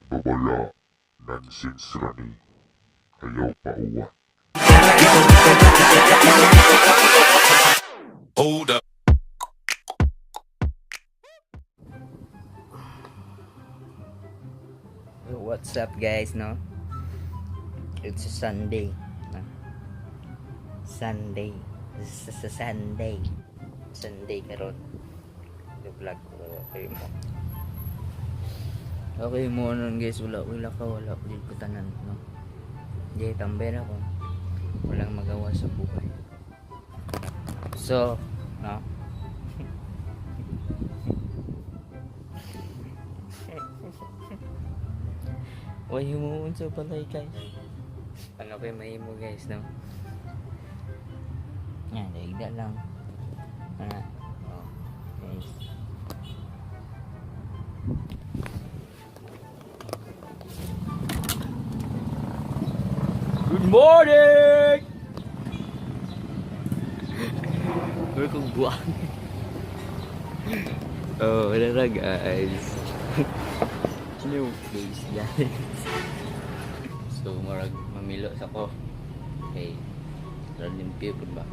Babala, nonsense ra ni. Ayaw pauwa. Hold up. What's up, guys, no? It's a Sunday. No? Sunday. Sa Sunday. Sunday karon. Vlog ko okay mo. Okay mo nun, guys, wala wala ka wala ko ko tanan, no. Di tambay na ko. Walang magawa sa buhay. So, no. Why himuon sa balay, guys? Ano kayo mahimo, guys, no? Yan, daigda lang. Ah, oh, guys. Good morning! Pero kong buwang. Oh, wala na, guys. New face, guys. So, murag mamilo sa ko. Okay. Tara limpyo po ba?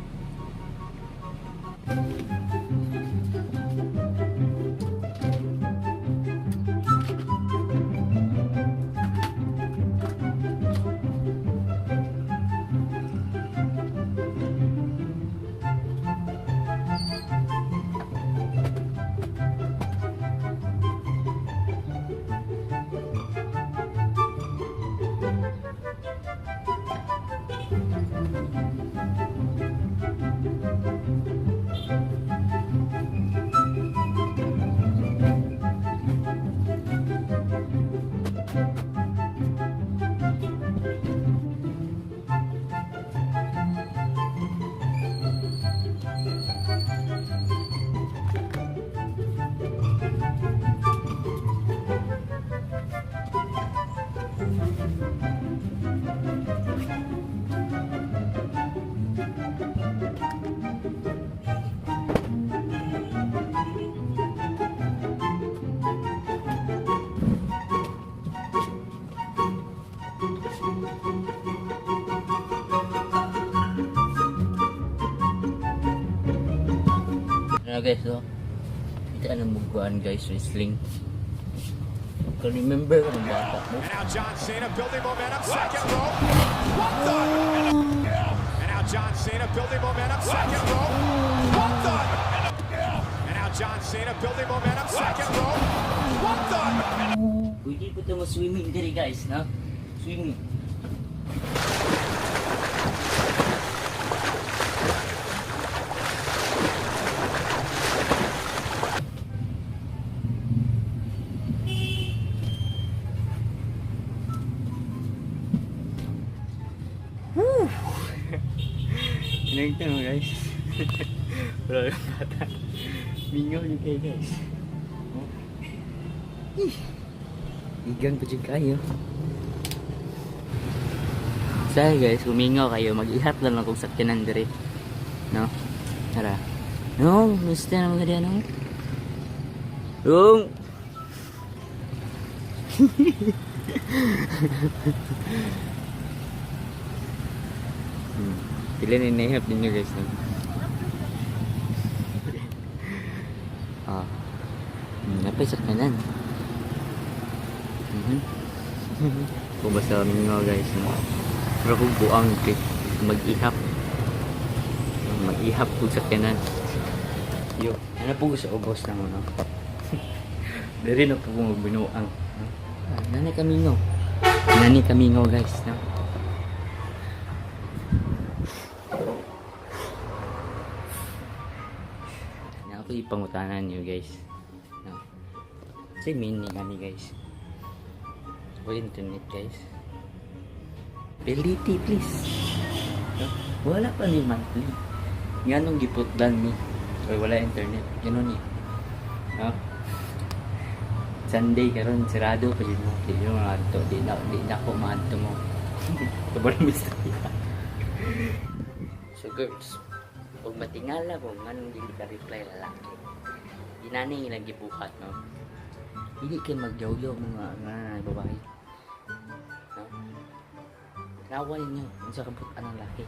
Ano, guys, so? Ito ang mugkuan, guys, wrestling. Can remember ko ng bata mo. And now John Cena building momentum, second rope. What the? And now John Cena building momentum, second rope. What the? And now John Cena building momentum, second rope. What the? Pwede po ito mo-swimming diri, guys, no? Swimming. Woo! Inagtan mo, guys. Wala yung bata. Mingaw yung kayo, guys. Oh. Ih! Igang pa dyan kayo. Sorry, guys, humingaw kayo. Mag-ihat lang lang kung sakyanan dire. No? Tara. No, gusto na mga diyan, no? Yung! Pila na inihap ninyo, guys, no? Ah. Napay sakyanan. Kung basta mingaw, guys, no? Pero kung buang kay mag-ihap. Mag-ihap kung sakyanan. Yo, ano po sa ubos na mo, no? Diri na po kung binuang. No? Ah, nani kamingaw. Nani kamingaw, guys, no? Na ako ipangutanan niyo, guys. No? Kasi meaning ani, guys. Wala internet, guys. PLDT, please. No? Wala pa ni monthly. Nga nung giputdan ni. Oy, wala internet. Ganun ni. No? Sunday karon sarado pa jud mo. Di mo maadto, di na ko maadto mo. Kabalo mi istorya. So girls, pag matingala ko nganong dili ka reply lalaki. Ginani ilang gibuhat, no. Dili kay magyawyaw mga nga babae. No? Tanawa ninyo unsa kabut anang laki.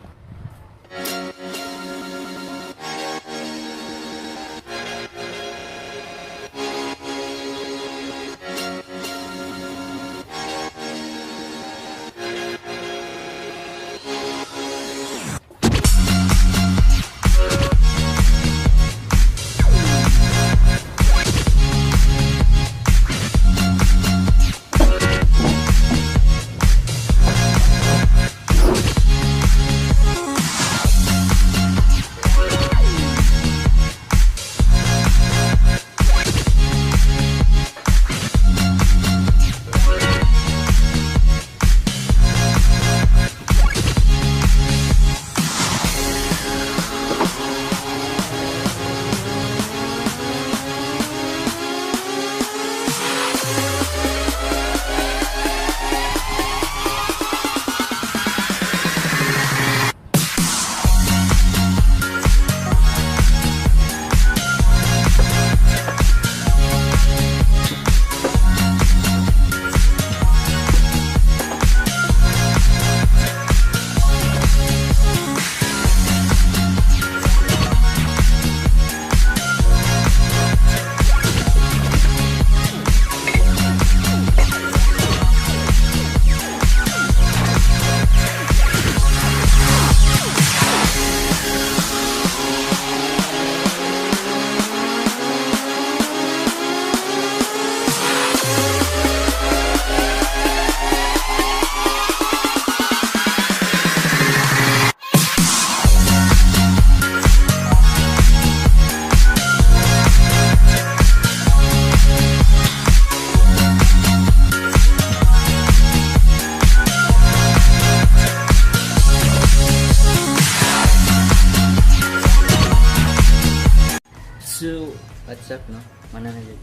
So, what's up, no? Mana na jud.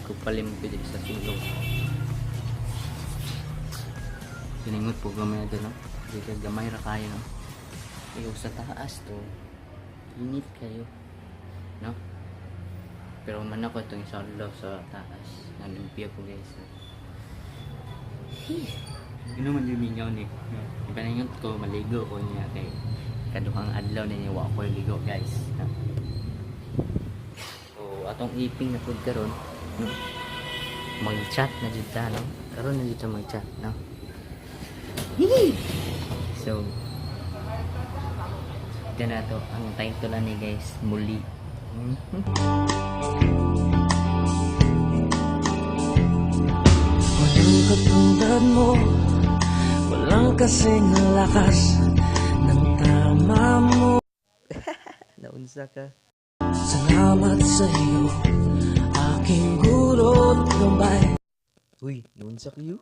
Kupalim ko dito sa sulong. Siningot po gamay na no? Di ka gamay ra kayo, no? Ikaw sa taas to. Init kayo. No? Pero man ako itong isang adlaw sa taas. Nalumpia ko, guys. No? Ano man yung mingaw ni? No? Ipaningot ko, maligo ko niya kay kaduhang adlaw na niya wa ko ligo, guys. No? So, atong iping na pud karon, no? Mag-chat na jud ta, no? Karon na jud ta mag-chat, no? Hee! So, dyan na to. Ang title na ni guys, Muli. Walang katulad mo, walang kasing lakas ng tama mo. Naunsa ka. Salamat sa iyo, aking guro't gabay. Uy, naunsa kayo?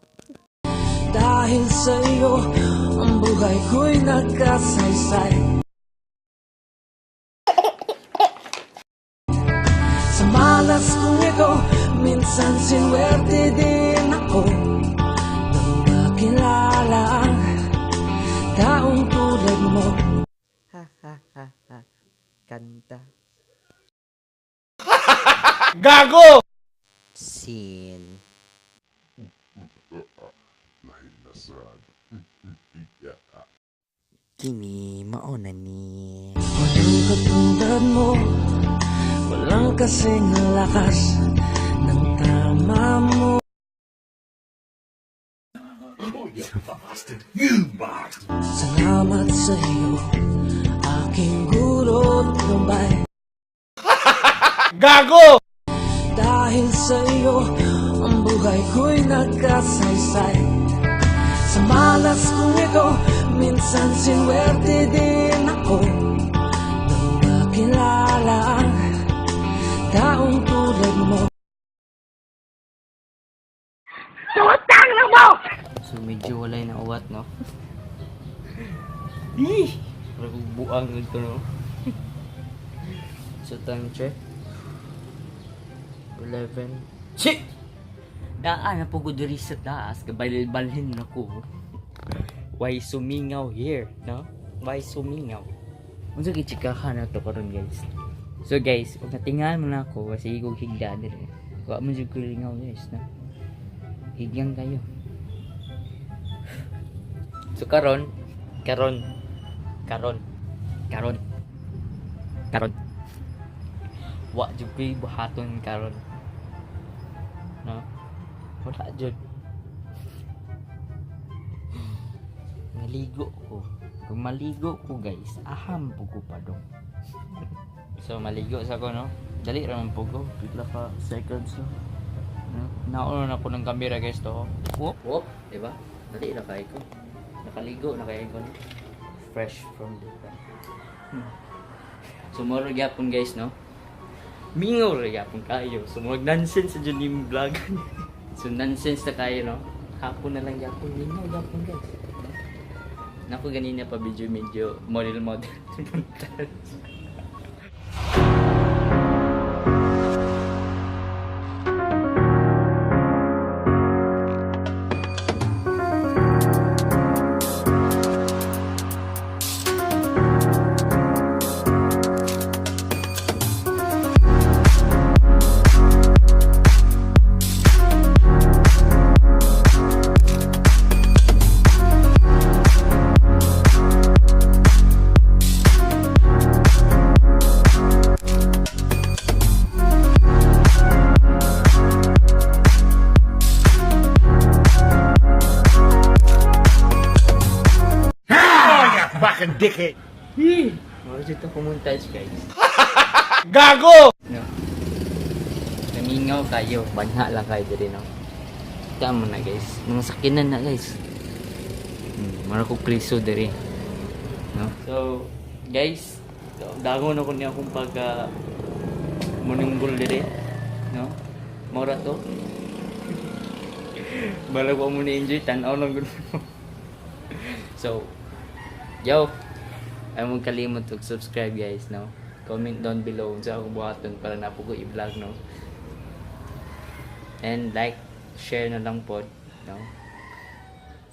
Dahil sa iyo, ang buhay ko'y nagkasaysay. Sa malas kong ito, minsan sinwerte din ako nang makilala ang taong tulad mo. Ha ha ha ha. Kanta. Gago! Sin. Lain na sad. Kini mauna ni. Walang katulad mo, walang kasing lakas ng tama mo. Salamat sa iyo, aking guro't gabay. Gago! Dahil sa iyo, ang buhay ko'y nagkasaysay. Sa malas kong ito, minsan sinwerte din ako nang makilala ang taong tulad mo. So medyo walay na uwat, no? Ih! Parang buang ito, no? So time check. 11. Chi! Daan na po ko diri sa taas. Kabalil-balhin na ko. Why sumingaw here, no? Why sumingaw? Unsa kay chikahan na to karon, guys? So guys, ug natingahan mo na ako kasi igog higda diri. Wa man jud ko lingaw, guys, no? Higyang kayo. So karon, karon, karon, karon, karon. Wa jud ko'y buhaton karon. No? Wala jud. Naligo ko. Kung maligo ko, guys, aham po ko pa dong. So maligo sa ko, no? Dali ra man po ko. Pila ka seconds lang. No? Nauna na ko ng camera, guys, to. Whoop, whoop, di ba? Dali ra kay ko. Nakaligo na kay ko, no? Fresh from the pan. So moro gyapon, guys, no? Mingaw ra gyapon kayo. So murag nonsense sa jud ning vlog. So nonsense na kayo, no? Hapon na lang gyapon, mingaw gyapon, guys. No? Nako ganina pa video medyo model model. Fucking dickhead. Moro jud to kumontage, guys. Gago! No. Namingaw kayo, banha lang kayo diri, no. Kita mo na, guys. Mga sakinan na, guys. Mara ko kriso diri. No? So, guys, dangon ako niya akong pag muningbol diri, no? Mora to. Balag wa mo ni enjoy tan-aw lang gud mo. So, yo, ay mong kalimot og subscribe, guys, no? Comment down below unsa akong buhaton para napo ko i-vlog, no? And like, share na lang pod, no?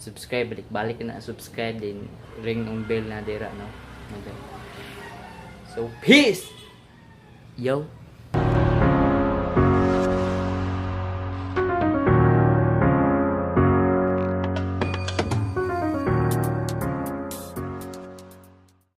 Subscribe, balik-balik na subscribe din, ring ang bell na dira, no? Okay. So, peace! Yo!